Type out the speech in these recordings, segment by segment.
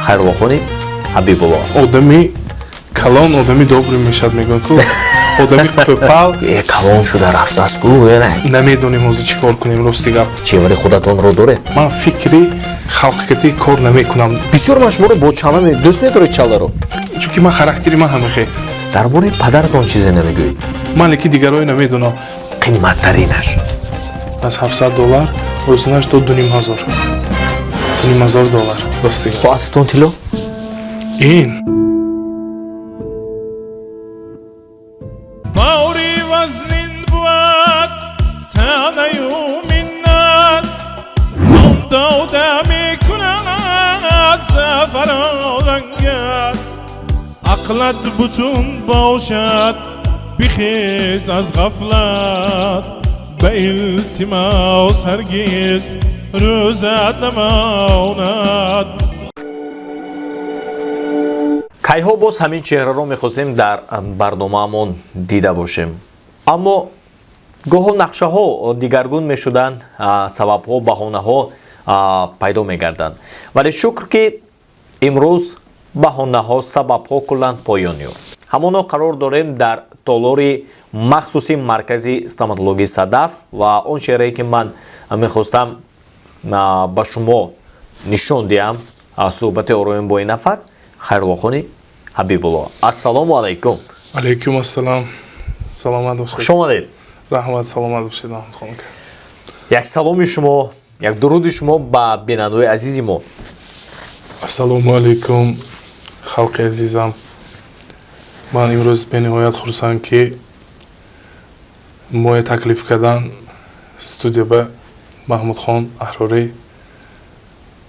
Хайруллохони Ҳабибулло. Одами калон одами добрый мешавад, мегӯянд ку, одами қӯпал. Э, калон шуда рафтааст ку. Намедонем ҳозир чӣ кор кунем, рости гап. Чевари худатонро доред? Ман фикри халқикатӣ кор намекунам. Бисёр ман шуморо бо чала дӯст медоред, чаларо. Чунки ман характери ман ҳамихе. Дар бораи падаратон чизе намегӯед? Ман леки дигарое намедонам. Қимматтаринаш? Аз $700 осонаш то 2500, $2500, рости. Соататон тилло? Ин бори вазнин буд, танаю миннат он дода мекунад зафарорангат. Ақлат бутун бошад, бихез аз ғафлат, ба илтимос ҳаргиз рӯзат намонад. Кайҳо боз ҳамин чеҳраро мехостем дар барномаамон дида бошем, аммо гоҳо нақшаҳо дигаргун мешуданд, сабабҳо, баҳонаҳо пайдо мегарданд. Вале шукр, ки имрӯз баҳонаҳо, сабабҳо куллан поён ёфт. Ҳамоно қарор дорем дар толори махсуси маркази стоматологии «Садаф» ва он чеҳрае, ки ман мехостам ба шумо нишон диҳам, суҳбати ороем бо ин нафар, Хайруллохони Ҳабибулло. Ассалому алайкум! Алайкум ассалом, саломат бошед. Хуш омадед. Раҳмат, саломат бошед, Маҳмудхон. Як саломи шумо, як дуруди шумо ба бинандаои азизи мо. Ассалому алайкум, халқи азизам! Ман имрӯз бениҳоят хурсанд, ки моя таклиф кардан студия ба Маҳмудхон Аҳрорӣ,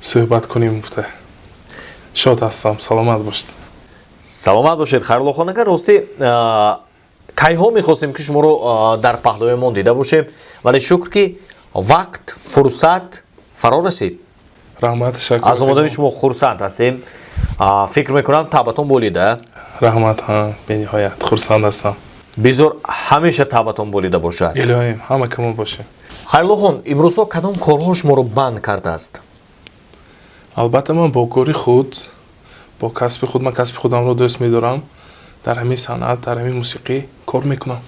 суҳбат кунем гуфта. Шод ҳастам, саломат бошед. Саломат бошед, Хайруллохон ака. Ростӣ, кайҳо мехостем, ки шуморо дар паҳлӯямон дида бошем, вале шукр, ки вақт, фурсат фаро расид. Раҳмат, ташаккур. Аз омадани шумо хурсанд ҳастем. Фикр мекунам, табъатон болида. Раҳмат, бениҳоят хурсанд ҳастам. Бизор ҳамеша табъатон болида бошад. Илоҳим, ҳама камон бошем. Хайруллохон, имрӯзҳо кадом корҳо шуморо банд кардааст? Албатта, ман бо кори худ, бо касби худ, ман касби худамро дӯст медорам, дар ҳамин санъат, дар ҳамин мусиқӣ кор мекунам.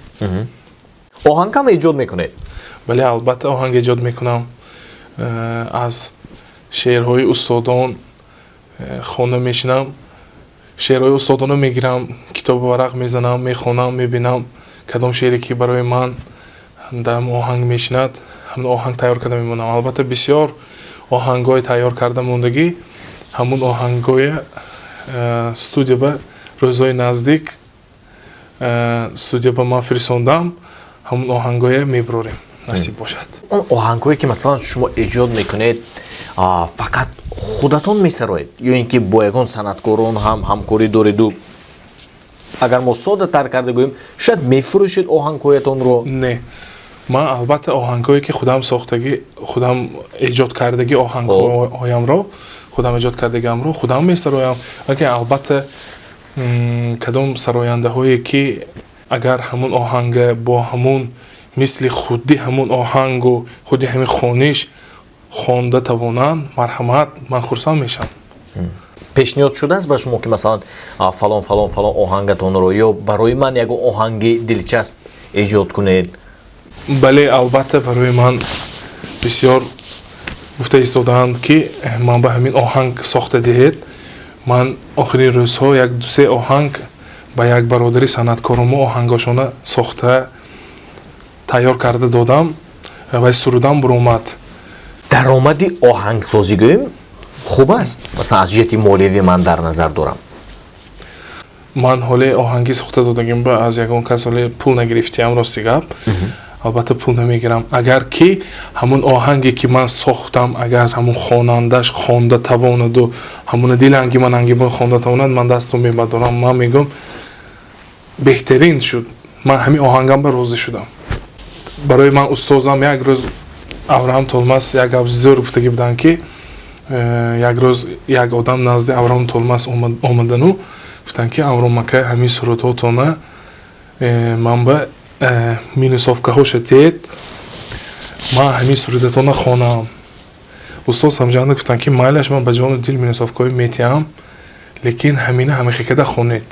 Оҳангам эҷод мекунед? Бале, албатта, оҳанг эҷод мекунам. Аз шеърҳои устодон хонда мешинам, шеърҳои устодонро мегирам, китобу варақ мезанам, мехонам, мебинам, кадом шеъре ки барои ман дар оҳанг мешинад, ҳамон оҳанг тайёр карда мемонам. Албатта, бисёр оҳангҳои тайёр карда мондагӣ, ҳамон оҳангҳоя студия ба рӯзҳои наздик студия ба ман фирисондам, ҳамон оҳангҳоя мебурорем, насиб бошад. Он оҳангҳое, ки масалан шумо эҷод мекунед, фақат худатон месароед ё ин ки бо ягон санъаткорон ҳам ҳамкорӣ дореду, агар мо соддатар карда гӯем, шояд мефурӯшед оҳангҳоятонро? Не, ман албатта оҳангҳое, ки худам сохтагӣ, худам эҷод кардагӣ, оҳангҳоямро, худам эҷод кардагиамро худам месароям. Лекин албатта, кадом сарояндаҳое, ки агар ҳамун оҳанга бо ҳамун мисли худи ҳамун оҳангу худи ҳамин хониш хонда тавонанд, марҳамат, ман хурсанд мешавам. Пешниҳод шудааст ба шумо, ки масалан фалон, фалон, фалон оҳангатонро ё барои ман ягон оҳанги дилчасп эҷод кунед? Бале, албатта, барои ман бисёр гуфта истодаанд, ки ман ба ҳамин оҳанг сохта диҳед. Ман охирин рӯзҳо як дусе оҳанг ба як бародари санъаткоромо оҳангошона сохта тайёр карда додам ва сурудам буромад. Даромади оҳангсозӣ, гӯем, хуб аст, масалан, аз ҷиҳати молиявӣ ман дар назар дорам. Ман ҳоле оҳангӣ сохта додагим ба аз ягон кас ҳоле пул нагирифтиам, рости гап. Албатта, пул намегирам. Агар ки ҳамун оҳанге, ки ман сохтам, агар ҳамун хонандаш хонда тавонаду ҳамуна диланги ман ангибон хонда тавонад, ман дастро мебардорам, ман мегӯям: «Беҳтарин шуд, ман ҳамин оҳангам ба розӣ шудам». Барои ман устозам як рӯз, Авраам Толмас, як гап зӯр гуфтагӣ буданд, ки як рӯз як одам назди Авраам Толмас омадану гуфтанд, ки: «Авром ака, ҳамин сурудҳотона ман ба минусовкаҳоша тед, ман ҳамин сурудатона хонам». Устод Самҷанда гуфтанд, ки майлаш, ман ба ҷону дил минусовкаҳои метиҳам, лекин ҳамина ҳамихекада хонед,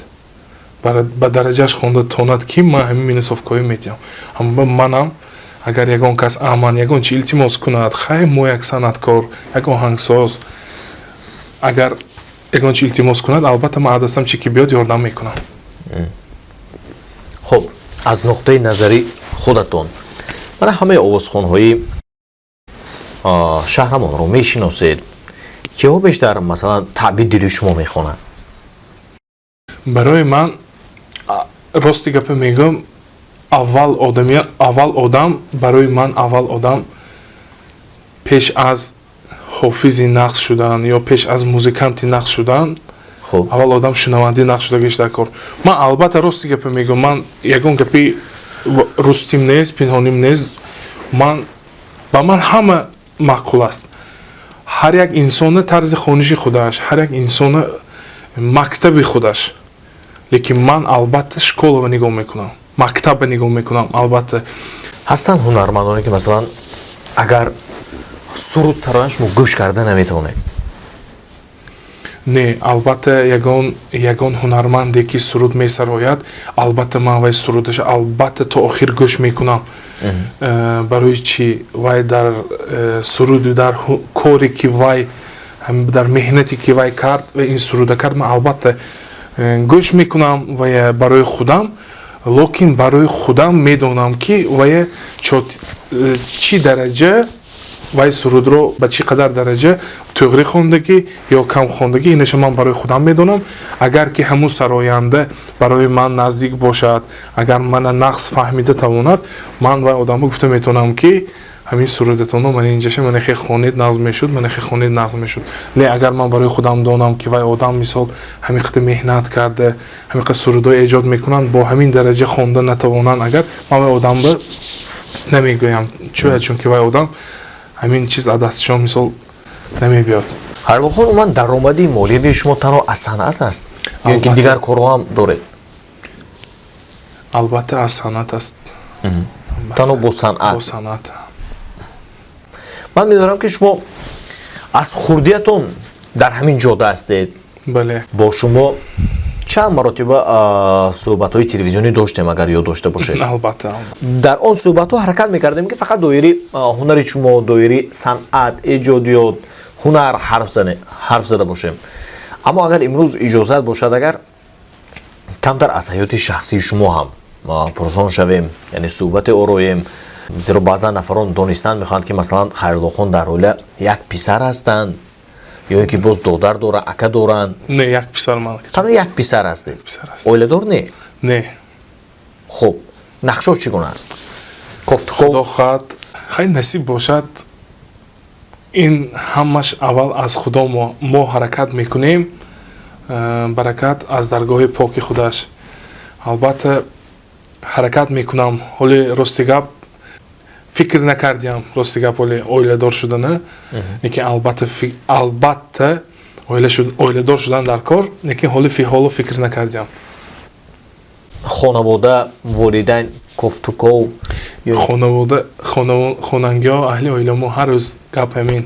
ба дараҷааш хонда тонад, ки ман ҳамин минусовкаҳои метиҳам. Ҳама манам агар ягон кас аман ягон чи илтимос кунад, хай, мо як санъаткор, як оҳангсоз, агар ягон чи илтимос кунад, албатта ман аз дастам чӣ ки биёд, ёрдам мекунам. Хуб, аз нуқтаи назари худатон, мана ҳамаи овозхонҳои шаҳрамонро мешиносед, киҳо бештар, масалан, таъби дили шумо мехонанд? Барои ман, рости гапа мегӯям, аввал одами, аввал одам барои ман, аввал одам пеш аз ҳофизи нағз шудан ё пеш аз музиканти нағз шудан, аввал одам шунаванди нағз шудагиш дар кор. Ман албатта, рости гапа мегӯям, ман ягон гапи рустим нест, пинҳоним нест, ман ба ман ҳама маъқул аст. Ҳар як инсона тарзи хониши худаш, ҳар як инсона мактаби худаш, лекин ман албатта школаро нигоҳ мекунам, мактабро нигоҳ мекунам, албатта. Ҳастанд ҳунармандоне, ки масалан, агар суруд сароянд, шумо гӯш карда наметавонед? Не, албатта, ягон ҳунарманде ки суруд месарояд, албатта ман вай сурудаша албатта то охир гӯш мекунам. Барои чӣ? Вай дар суруду дар коре ки вай, дар меҳнате ки вай кард ва ин суруда кард, ман албатта гӯш мекунам ва барои худам, лекин барои худам медонам, ки вай чӣ дараҷа вай сурудро ба чӣ қадар дараҷа туғрӣ хондагӣ ё кам хондагӣ, инаша ман барои худам медонам. Агар ки ҳамун сароянда барои ман наздик бошад, агар мана нағз фаҳмида тавонад, ман вай одамро гуфта метавонам, ки ҳамин сурудатонро ман инҷаша манахе хонед, нағз мешуд, манахе хонед, нағз мешуд. Не, агар ман барои худам донам, ки вай одам, мисол, ҳамин қадар меҳнат карда, ҳамин қадар сурудҳо эҷод мекунанд, бо ҳамин дараҷа хонда натавонанд, агар ман вай одамро намегӯям, чунки вай одам ҳамин чиз аз дастшон, мисол, намебиёд. Хайруллохон, умуман даромади молиявии шумо танҳо аз санъат аст ё ин ки дигар корҳо ҳам доред? Албатта, аз санъат аст. Танҳо бо санъат? Бо санъат. Ман медонам, ки шумо аз хурдиятон дар ҳамин ҷода ҳастед. Бале. Бо шумо чанд маротиба суҳбатҳои телевизионӣ доштем, агар ёд дошта бошед. Албатта. Дар он суҳбатҳо ҳаракат мекардем, ки фақат доираи ҳунари шумо, доираи санъат, эҷодиёт, ҳунар ҳарф зада бошем. Аммо агар имрӯз иҷозат бошад, агар камтар аз ҳаёти шахсии шумо ҳам пурсон шавем, яъне суҳбате ороем, зеро баъзан нафарон донистан мехоҳанд, ки масалан, Хайруллохон дар оила як писар ҳастанд ё ин ки боз додар доранд, ака доранд? Не, як писар ман. Танҳо як писар ҳастед? Оиладор не? Не. Хуб, нақшао чӣ гуна аст, кофтуков? Худо хоҳад, хай, насиб бошад. Ин ҳамаш аввал аз Худо. Мо ҳаракат мекунем, баракат аз даргоҳи поки худаш. Албатта, ҳаракат мекунам. Ҳоли, рости гап, фикр накардиам, рости гап, ҳоли оиладор шудана, лекин албатта оиладор шудан дар кор, лекин ҳоли ҳоло фикр накардиам. Хонавода, волидайн, кофтуков? Хонавода, хонангиҳо, аҳли оила мо ҳар рӯз гап ҳамин: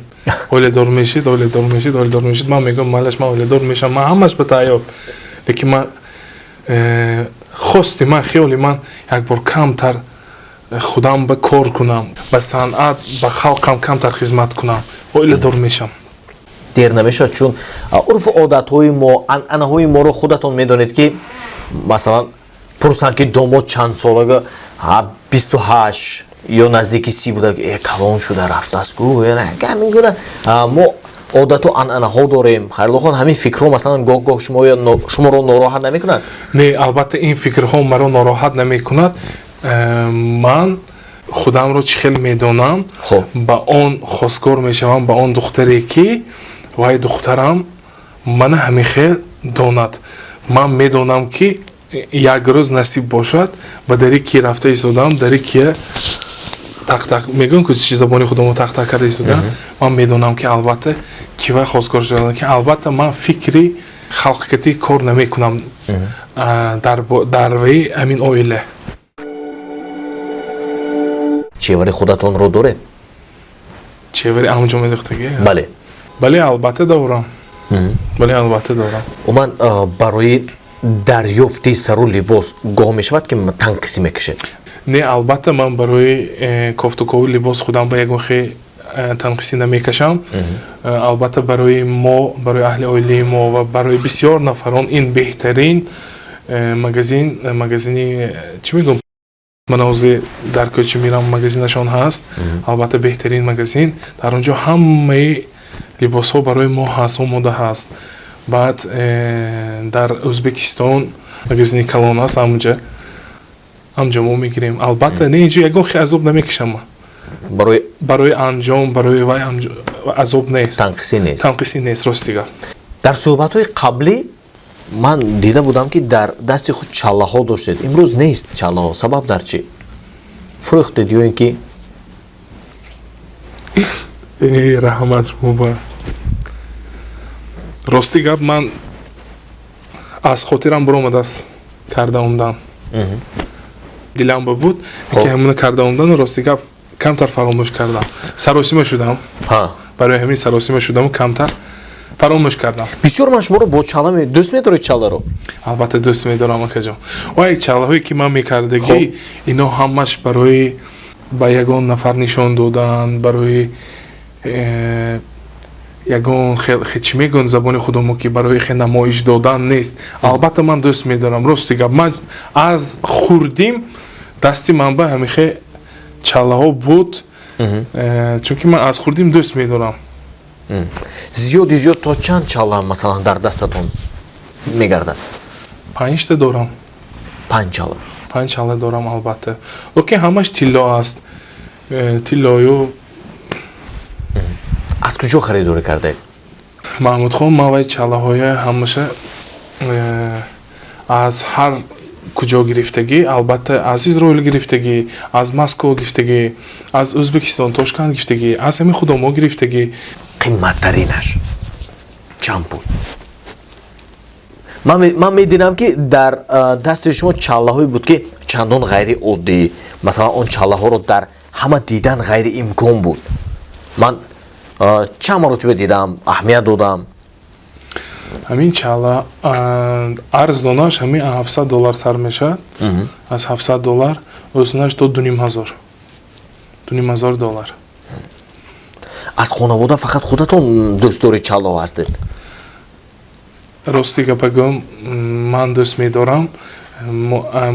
оиладор мешид, оиладор мешид, оиладор мешид. Ман мегӯям, малаш, ман оиладор мешавам, ман ҳамаш ба тайёр, лекин ман хости ман, хиёли ман якбор камтар худам ба кор кунам, ба санъат, ба халқам камтар хизмат кунам, оиладор мешавам. Дер намешавад? Чун урфу одатҳои мо, анъанаҳои моро худатон медонед, ки масалан, пурсанд, ки домод чанд солага, 28 ё наздики 30 буда, калон шуда рафтааст гу. Ҳамин гуна мо одату анъанаҳо дорем. Хайруллохон, ҳамин фикрҳо, масалан, гоҳ гоҳ шуморо нороҳат намекунад? Не, албатта, ин фикрҳо маро нороҳат намекунад. Ман худамро чӣ хел медонам, ба он хостгор мешавам, ба он духтаре, ки вай духтарам мана ҳамин хел донад. Ман медонам, ки як рӯз насиб бошад, ба дари ки рафта истодам, дари кия тақтақ мегӯям, ку чи забони худамо тақтақ карда истода. Ман медонам, ки албатта ки вай хостгор шуда, ки албатта ман фикри халқикатӣ кор намекунам дар ваи ҳамин оила. Чевари худатонро доред? Чевари анҷом медохтагӣ? Бале. Бале, албатта дорам. Бале, албатта дорам. Умуман, барои дарёфти сару либос гоҳ мешавад, ки танқисӣ мекашед? Не, албатта, ман барои кофтукови либос худам ба ягон хе танқисӣ намекашам. Албатта, барои мо, барои аҳли оилаи мо ва барои бисёр нафарон ин беҳтарин магазин, магазини, чӣ мегӯм, ман ҳозир дар кӯча мерам, магазинашон ҳаст. Албатта, беҳтарин магазин, дар он ҷо ҳамаи либосҳо барои мо ҳаст, омода ҳаст. Баъд дар Ӯзбекистон магазини калон аст, ҳамунҷа ҳамҷо мо мегирем. Албатта, не, инҷо ягон хе азоб намекашам ман. Барои Барои анҷом, барои вай азоб нест. Танқисӣ нест. Танқисӣ нест, рости гап. Дар суҳбатҳои қаблӣ ман дида будам, ки дар дасти худ чаллаҳо доштед. Имрӯз нест чаллаҳо, сабаб дар чӣ? Фурӯхтед ё ин ки? Раҳмат шумо ба. Рости гап, ман аз хотирам баромадааст карда омдан. Дилам ба буд, ки ҳамона карда омдан. Рости гап, камтар фаромӯш кардам, саросима шудам. Барои ҳамин саросима шудаму камтар фаромӯш кардам. Бисёр ман шуморо бо чалла дӯст медоред, чалларо? Албатта, дӯст медорам, акаҷон. Ой, чаллаҳое ки ман мекардагӣ, ино ҳамаш барои ба ягон нафар нишон додан, барои ягон, чӣ мегӯянд забони худомо, ки барои хе намоиш додан нест. Албатта, ман дӯст медорам. Рости гап, ман аз хурдим дасти ман ба ҳамихе чаллаҳо буд, чунки ман аз хурдим дӯст медорам. Зиёди зиёд то чанд чалла, масалан, дар дастатон мегардад? Панҷта дорам. Панҷ чалла? Панҷ чалла дорам, албатта, лекин ҳамаш тилло аст, тиллою. Аз куҷо харидорӣ кардаед? Маҳмудхон, ман вай чаллаҳоя ҳамаша аз ҳар куҷо гирифтагӣ. Албатта, аз Изроил гирифтагӣ, аз Москва гирифтагӣ, аз Ӯзбекистон, Тошканд гирифтагӣ, аз ҳамин худомо гирифтагӣ. Қимматтаринаш чанд пул? Ман медидам, ки дар дасти шумо чаллаҳое буд, ки чандон ғайриоддӣ, масалан, он чаллаҳоро дар ҳама дидан ғайриимкон буд. Ман чанд маротиба дидам, аҳамият додам. Ҳамин чалла арзонаш ҳамин 700 доллар сар мешавад, аз 700 доллар осонаш то 2500, 2500 доллар. Аз хонавода фақат худатон дӯстдори чаллаҳо ҳастед? Рости гапа гӯям, ман дӯст медорам.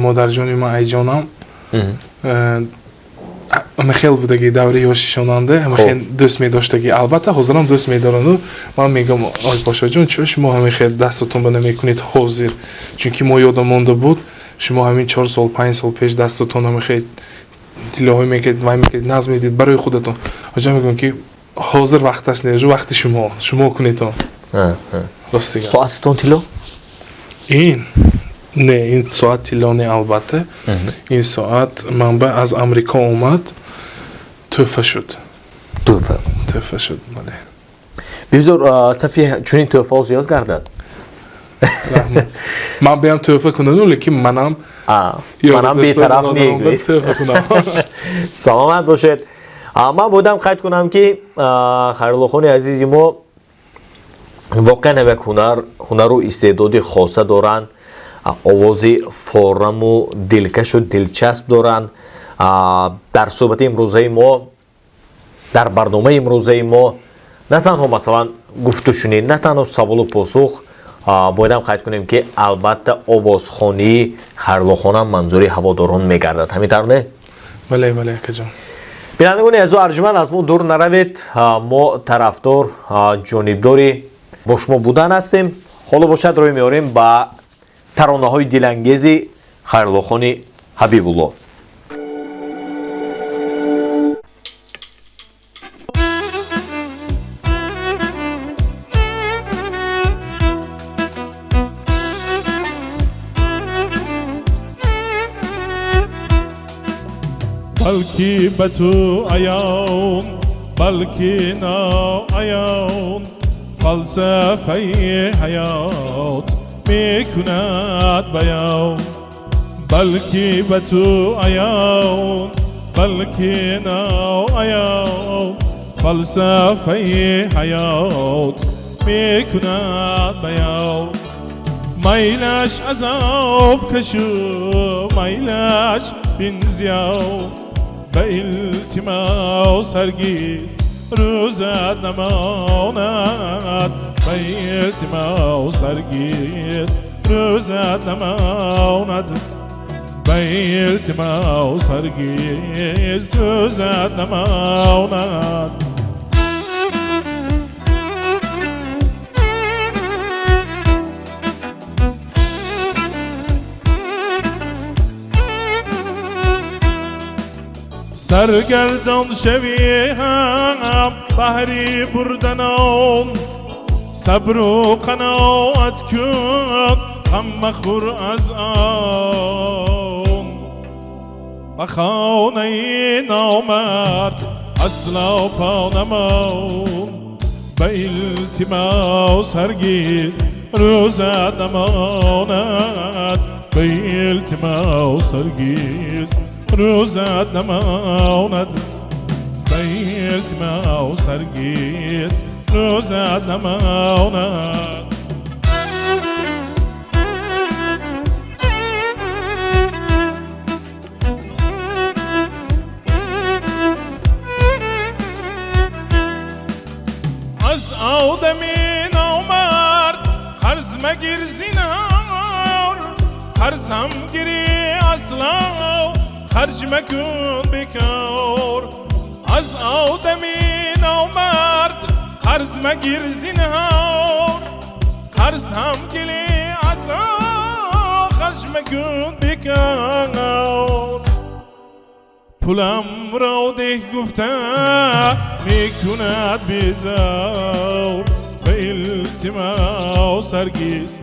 Модарҷони ман, айҷонам, ҳамахел будаги, даври ёшишонанда ҳамахел дӯст медоштагӣ. Албатта, ҳозирам дӯст медорану ман мегӯям: «Ой, бошоҷон, чӯ шумо ҳамихел дастатон ба намекунед ҳозир? Чунки мо ёдам монда буд, шумо ҳамин 4 сол, 5 сол пеш дастатон ҳамихел тиллоҳое мекард, вай мекард, назм медид барои худатон». Оҷа мегӯям, ки ҳозир вақташ не, вақти шумо, шумо кунедон. Рости гап. Соататон тилло? Ин не, ин соат тилло не, албатта. Ин соат манба аз Амрико омад, тӯҳфа шуд. Тӯҳфа? Тӯҳфа шуд, бале. Бигзор сафи чунин тӯҳфаҳо зиёд гардад. Раҳмат. Ман биям тӯҳфа кунану, лекин манам Манам бетараф негӯед. Тӯҳфа кунам. Саломат бошед. Ман будам қайд кунам, ки Хайруллохони азизи мо воқеан як ҳунару истеъдоди хоса доранд, овози фораму дилкашу дилчасб доранд. Дар суҳбати имрӯзаи мо, дар барномаи имрӯзаи мо на танҳо, масалан, гуфтушунид, на танҳо саволу посух, боядам қайд кунем, ки албатта овозхонии Хайруллохонам манзури ҳаводорон мегардад. Ҳамин тавр, не? Бале, бале, акаҷон. Бинандагони азизу арҷманд, аз мо дур наравед. Мо тарафдор, ҷонибдори бо шумо будан ҳастем. Ҳоло бошад, рӯй меорем ба таронаҳои дилангези Хайруллохони Ҳабибулло. Балки ба ту аён, балки ноаён, фалсафаи ҳаёт мекунад баён. Балки ба ту аён, балки ноаён. Фалсафаи ҳаёт мекунад баён. Майлаш азоб кашу, майлаш бинзиён. Ба илтимос ҳаргиз рӯзат намонад. Ба илтимос ҳаргиз рӯзат намонад. Ба илтимос ҳаргиз рӯзат намонад. Саргардон шавӣ ҳам баҳри бурданон, сабру қаноат кун, ғам махӯр аз он. Ба хонаи номард асло по намон. Ба илтимос ҳаргиз рӯзат намонад. Ба илтимос ҳаргиз рӯзат намонад. Ба илтимос ҳаргиз рӯзат намонад. Аз одами номард қарз магир зинҳор, қарзам гирӣ асло харҷ макун бекор. Аз одами номард қарз магир зинҳор, қарз ҳам гирӣ асло харҷ макун бекор. Пуламро деҳ гуфта мекунад безор. Ба илтимос ҳаргиз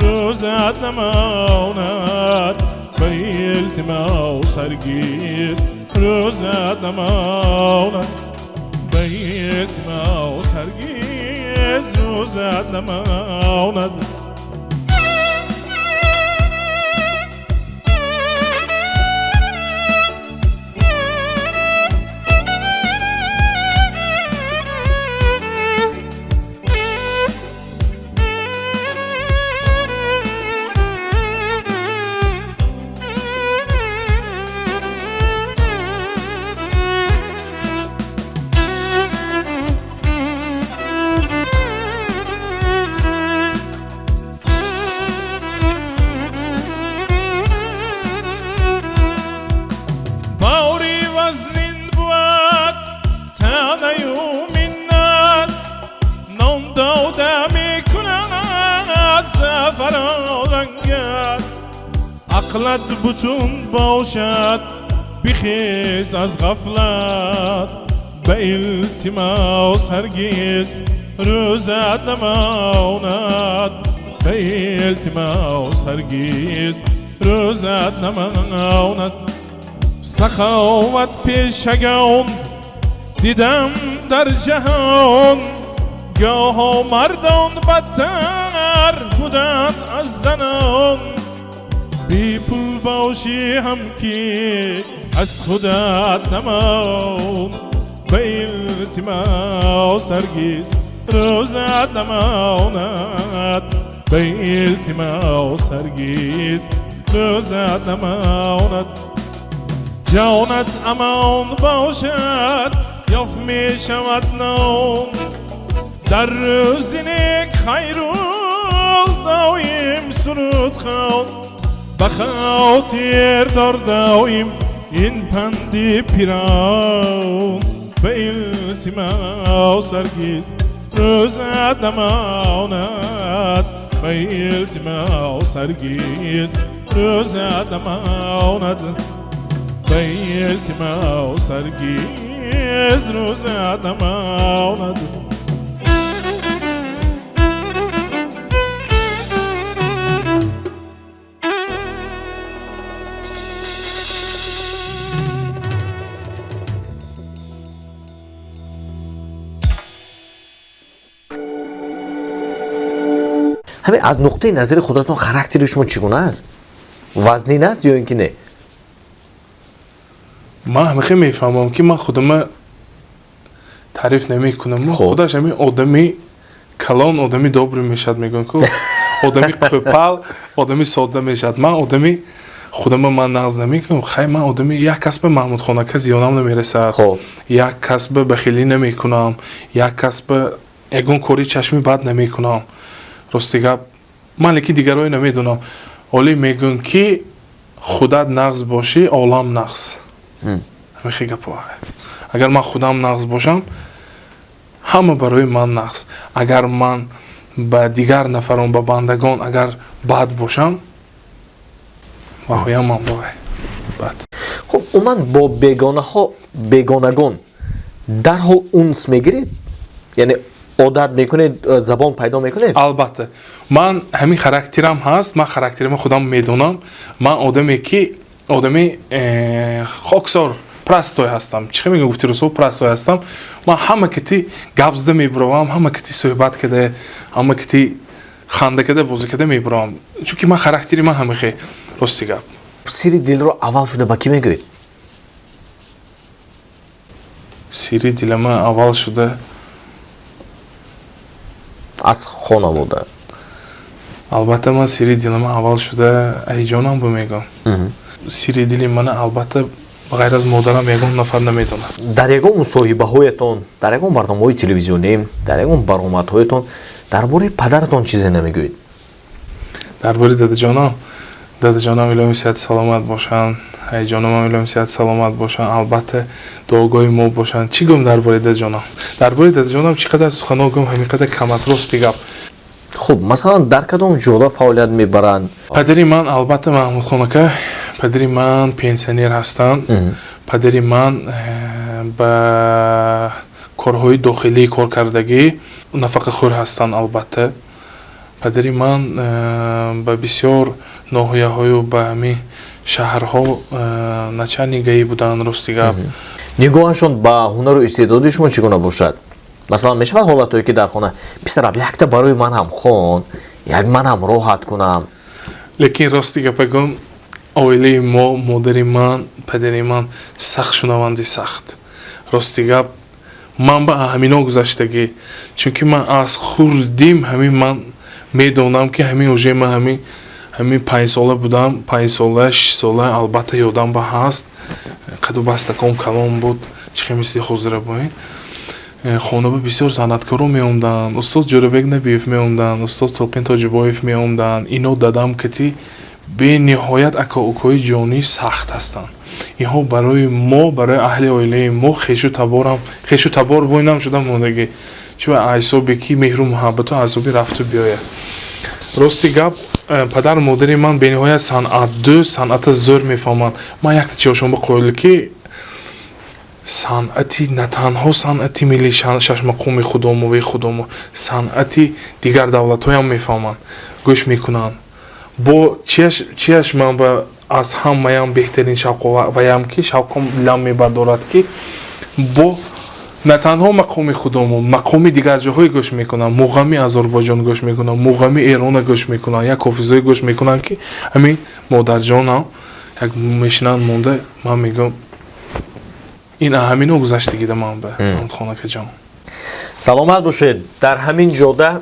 рӯзат намонад. Ба илтимос ҳаргиз рӯзат намонад. Ба илтимос ҳаргиз рӯзат намонад. Ақлат бутун бошад, бихез аз ғафлат. Ба илтимос ҳаргиз рӯзат намонад. Ба илтимос ҳаргиз рӯзат намонад. Саховат пешагон дидам дар ҷаҳон, гоҳо мардон бадтар буданд аз занон. Бепул бошӣ ҳам ки аз худат намон. Ба илтимос ҳаргиз рӯзат намонад. Ба илтимос ҳаргиз рӯзат намонад. Ҷонат амон бошад, ёфт мешавад ном. Дар рӯзи нек хайру доим суруд хон. Ба хотир дор доим ин панди пирон. Ба илтимос ҳаргиз рӯзат намонад. Ба илтимос ҳаргиз рӯзат намонад. Ба илтимос ҳаргиз рӯзат намонад. Ҳамин аз нуқтаи назари худатон характери шумо чӣ гуна аст? Вазнин аст ё ин ки не? Ман ҳамихе мефаҳмам, ки ман худама Таъриф намекунам. Худаш ҳамин одами калон, одами добрый мешавад, мегӯям ку, одами қӯпал, одами содда мешавад. Ман одами худама ман нағз намекунам. Хай, ман одами як касба, Маҳмудхонака, зиёнам намерасад, як касба бахилӣ намекунам, як касба ягон кори чашми бад намекунам, рости гап. Ман лекин дигарое намедонам. Оле мегӯям, ки худат нағз бошӣ, олам нағз. Ҳамихе гапо. Агар ман худам нағз бошам, ҳама барои ман нағз. Агар ман ба дигар нафарон, ба бандагон агар бад бошам, ваҳоям ман бад. Хуб, умуман бо бегонаҳо, бегонагон дарҳол унс мегиред, яъне одат мекунед, забон пайдо мекунед? Албатта, ман ҳамин характерам ҳаст. Ман характерама худам медонам. Ман одаме ки одами хоксор, простой ҳастам. Чӣ мегӯям, гуфти русо, простой ҳастам. Ман ҳама кати гап зада мебуравам, ҳама кати суҳбат када, ҳама кати ханда када, бозӣ када мебуравам, чунки ман характери ман ҳамихе, рости гап. Сири дилро аввал шуда ба кӣ мегӯед? Сири дилама аввал шуда? Аз хонавода. Албатта, ман сири дилама аввал шуда айҷонам бу мегӯям. Сири дили мана, албатта, ғайр аз модарам ягон нафар намедонад. Дар ягон мусоҳибаҳоятон, дар ягон барномаҳои телевизионӣ, дар ягон баромадҳоятон дар бораи падаратон чизе намегӯед. Дар бораи дадаҷонам? Дадаҷонам илоҳи сиҳат саломат бошанд, айҷонамам илоҳи сиҳат саломат бошанд, албатта, дуогоҳи мо бошанд. Чӣ гӯм дар бораи дадаҷонам? Дар бораи дадаҷонам чӣ қадар суханҳо гӯм, ҳамин қадар кам аст, рости гап. Хуб, масалан, дар кадом ҷода фаъолият мебаранд? Падари ман, албатта, Маҳмудхон ака, падари ман пенсионер ҳастанд. Падари ман ба корҳои дохилӣ коркардагӣ, нафақахӯр ҳастанд. Албатта, падари ман ба бисёр ноҳияҳою ба ҳамин шаҳрҳо начальник ГАИ буданд, рости гап. Нигоҳашон ба ҳунару истеъдоди шумо чӣ гуна бошад? Масалан, мешавад ҳолатҳое, ки дар хона: «Писарам, якта барои ман ҳам хон, як манам роҳат кунам»? Лекин рости гапа гӯм, оилаи мо, модари ман, падари ман сахт шунаванди, сахт, рости гап. Ман ба ҳамино гузаштагӣ, чунки ман аз хурдим ҳамин ман медонам, ки ҳамин уже ман ҳамин 5-сола будам, 5-сола, 6-сола, албатта, ёдам ба ҳаст, қаду бастаком калон буд, чихе мисли ҳозира боин. Хона ба бисёр санъаткоро меомданд, устод Ҷӯрабек Набиев меомданд, устод Толқин Тоҷибоев меомданд. Ино дадам кати бениҳоят ака-укои ҷонӣ сахт ҳастанд. Инҳо барои мо, барои аҳли оилаи мо хешу таборам, хешу табор бойнам шуда мондагӣ, чун ҳисобе ки меҳру муҳаббату ҳисоби рафту биёяд, рости гап. Падару модари ман бениҳоят санъатдӯст, санъата зӯр мефаҳманд. Ман якта чиҳошон ба қоил, ки санъати на танҳо санъати миллии шашмақоми худомовии худомо, санъати дигар давлатҳоям мефаҳманд, гӯш мекунанд. Бо чияш ман ба аз ҳамаям беҳтарин шавқоваям, ки шавқом дилам мебардорад, ки бо на танҳо мақоми худомо, мақоми дигар ҷоҳое гӯш мекунанд, муғами Озарбойҷон гӯш мекунанд, муғами Эрона гӯш мекунанд, як ҳофизое гӯш мекунанд, ки ҳамин модарҷонам як мешинанд монда. Ман мегӯям, ин ҳамино гузаштагида ман ба Маҳмудхонакаҷон. Саломат бошед. Дар ҳамин ҷода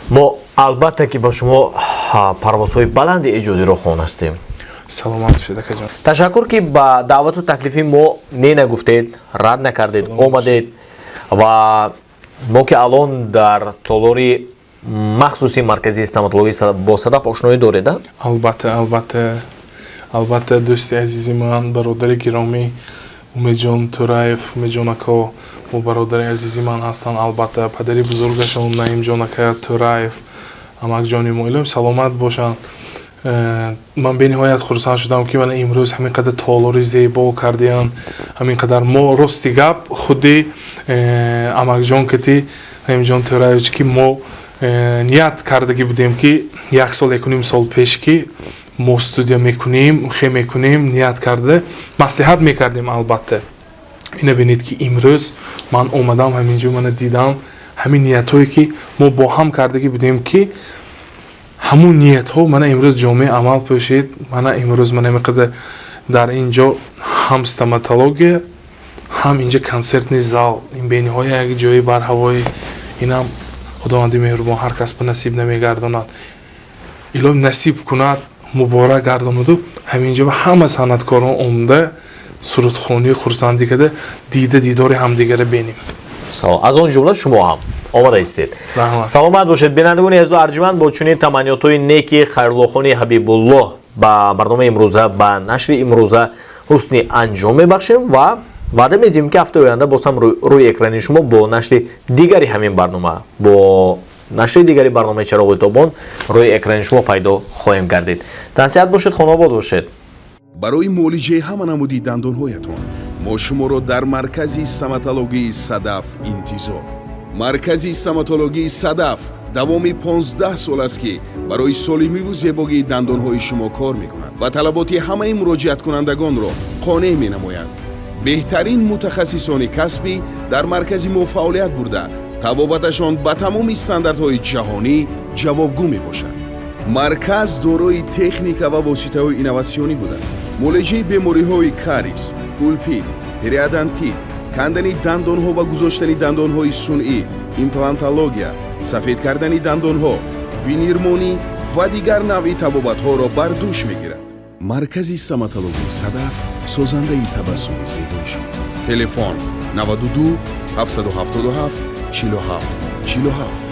мо, албатта, ки ба шумо парвозҳои баланди эҷодиро хон ҳастем. Саломат бошед, акаҷон. Ташаккур, ки ба даъвату таклифи мо не нагуфтед, рад накардед, омадед. Ва мо ки алон дар толори махсуси марказии стоматологӣ бо Садаф ошноӣ доред, а? Албатта, албатта, албатта, дӯсти азизи ман, бародари гиромӣ Умедҷон Тураев, Умедҷон ако, мо бародари азизи ман ҳастанд. Албатта, падари бузургашон Наимҷон ака Тураев, амакҷони мо, илоҳим саломат бошанд. Ман бениҳоят хурсанд шудам, ки мана имрӯз ҳамин қадар толори зебо кардиянд, ҳамин қадар мо, рости гап, худи амакҷон кати Наимҷон Тураевич, ки мо ният кардагӣ будем, ки як сол, якуним сол пеш, ки мо студия мекунем, хе мекунем, ният карда маслиҳат мекардем. Албатта, ина бинед, ки имрӯз ман омадам ҳамин ҷо, мана дидам, ҳамин ниятҳое, ки мо бо ҳам кардагӣ будем, ки ҳамун ниятҳо мана имрӯз ҷомеи амал пӯшид. Мана имрӯз мана миқадар дар ин ҷо ҳам стоматология, Ҳам инҷа консертный зал, ин бениҳоя як ҷои барҳавои, инам Худованди меҳрубон ҳар кас ба насиб намегардонад. Илоҳ насиб кунад, муборак гардонаду ҳаминҷо ҳама санъаткорон омда, сурудхонию хурсандӣ карда, дида дидори ҳамдигара бинем. Аз он ҷумла шумо ҳам омада истед. Саломат бошед, бинандагони азизу арҷманд. Бо чунин таманниётҳои неки Хайруллохони Ҳабибуллоҳ ба барномаи имрӯза, ба нашри имрӯза ҳусни анҷом мебахшем ва ваъда медиҳем, ки ҳафтаи оянда боз ҳам рӯи экрани шумо бо нашри дигари ҳамин барнома, бо нашри дигари барномаи «Чароғи тобон» рӯи экрани шумо пайдо хоҳем гардид. Тансиҳат бошед, хонаобод бошед. Барои муолиҷаи ҳама намуди дандонҳоятон мо шуморо дар маркази стоматологии «Садаф» интизор. Маркази стоматологии «Садаф» давоми 15 сол аст, ки барои солимиву зебогии дандонҳои шумо кор мекунад ва талаботи ҳамаи муроҷиаткунандагонро қонеъ менамояд. Беҳтарин мутахассисони касбӣ дар маркази мо фаъолият бурда, табобаташон ба тамоми стандартҳои ҷаҳонӣ ҷавобгӯ мебошад. Марказ дорои техника ва воситаҳои инноватсионӣ буда, муолиҷаи бемориҳои кариес, пульпит, периодонтит, кандани дандонҳо ва гузоштани дандонҳои сунъӣ, имплантология, сафед кардани дандонҳо, винирмонӣ ва дигар навъи табобатҳоро бар дӯш мегирад. Маркази стоматологии «Садаф» созандаи табассуми зебои шумо. Телефон: 92 777 47 47.